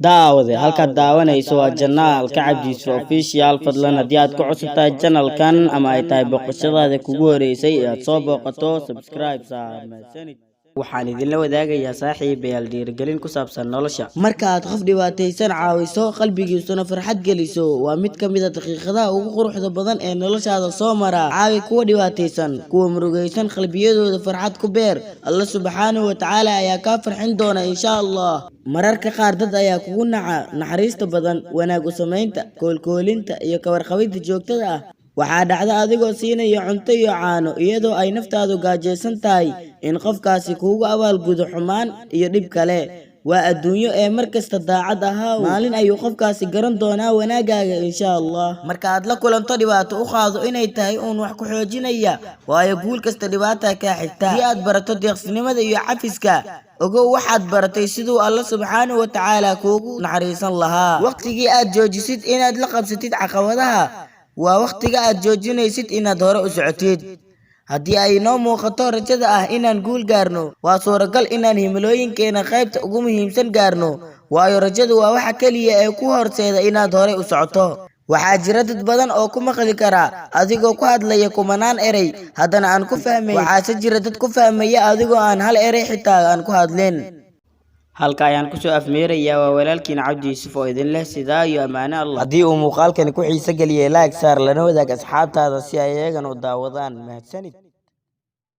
Daawade, halkaad daawanayso waa channelka Cabdi Yuusuf Official. Fadlan, haddii aad ku cusub tahay channelkan ama ay tahay booqashadaada kugu horeysay ee aad soo booqato, subscribe saar. Mahadsanid. Waxaan idinla wadaagayaa, saaxiibayaal, dhiirigelin ku saabsan nolosha. Marka aad qof dhibaataysan caawiso, qalbigiisuna farxad geliso, waa mid ka mid ah daqiiqadaha ugu quruxda badan ee noloshaada soo mara. Caawi kuwa dhibaataysan, kuwa murugaysan, qalbiyadooda farxad ku beer. Alla Subxaanahu wa Tacaala ayaa kaa farxin doona, insha Allah. Mararka qaar dad ayaa kugu naca naxariista badan, wanaag u samaynta, koolkoolinta iyo ka warqabidda joogtada ah. Waxaa dhacda adigoo siinaya cunto iyo caano iyadoo ay naftaadu gaajaysan tahay in qofkaasi kuugu abaalgudo xumaan iyo dhib kale. Waa adduunyo ee mar kasta daacad ahaw. Maalin ayuu qofkaasi garan doonaa wanaagaaga, insha Allah. Marka aad la kulanto dhibaato, u qaado inay tahay uun wax ku xoojinaya, waayo guul kasta dhibaata kaa xigta. Haddii aad barato deeqsinimada iyo cafiska, ogow waxaad baratay siduu Alla Subxaanahu wa Tacaala kuugu naxariisan lahaa. Waqtigii aad joojisid inaad la qabsatid caqabadaha waa wakhtiga aad joojinaysid inaad hore u socotid. Haddii ay noo muuqato rajada ah inaan guul gaarno, waa suuragal inaan himilooyinkeena qaybta ugu muhiimsan gaarno, waayo rajadu waa waxa keliya ee ku horseeda inaad hore u socoto. Waxaa jira dad badan oo ku maqli kara adigoo ku hadlaya kumanaan erey, haddana aan ku fahmayn. Waxaase jira dad ku fahmaya adigoo aan hal erey xitaa aan ku hadlin. Halka ayaan kusoo afmeerayaa. Waa walaalkiin Cabdi Yuusuf oo idin leh sidaa iyo ammaano Allah. Haddii uu muuqaalkani ku xiiso geliyey, like saar, lana wadaag asxaabtaada si ay iyagana u daawadaan. Mahadsanid.